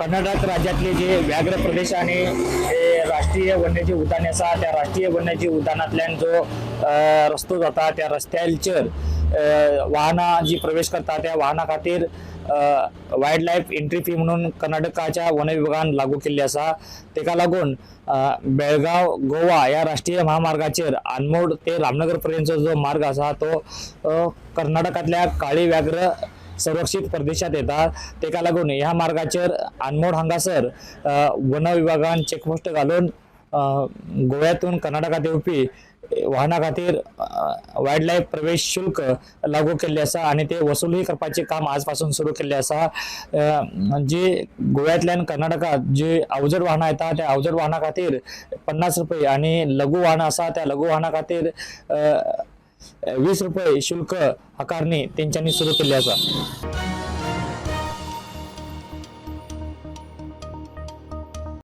कर्नाटक राज्यांतले जे व्याघ्र प्रदेश आणि हे राष्ट्रीय वन्यजीव उद्यान आसा, त्या राष्ट्रीय वन्यजीव उद्यानांतल्यान जो रस्तो जाता त्या रस्त्याचेर वाहनां जी प्रवेश करता त्या वाहना खातीर वायल्ड लायफ एंट्री फी म्हणून कर्नाटकाच्या वन विभागान लागू केल्ली आसा. तेका लागून बेळगांव गोवा ह्या राष्ट्रीय महामार्गाचेर आनमोड ते रामनगर पर्यंतचो जो मार्ग आसा तो कर्नाटकांतल्या काळी व्याघ्र संरक्षीत प्रदेशात येता. तेका लागून ह्या मार्गाचेर आनमोड हांगासर वन विभागान चेकपोस्ट घालून गोव्यातून कर्नाटकात येवपी वाहना खातीर वायल्ड लायफ प्रवेश शुल्क लागू केल्ले आसा आनी ते वसुली करपाचें काम आज पासून सुरू केल्लें आसा. जी गोव्यांतल्यान कर्नाटकात जी अवजड वाहनां येता त्या अवजड वाहना खातीर 50 रुपये आनी लघु वाहनां आसा त्या लघु वाहना खातीर 20 रुपये शुल्क आकारणी तेंच्यांनी सुरू केल्ली आसा.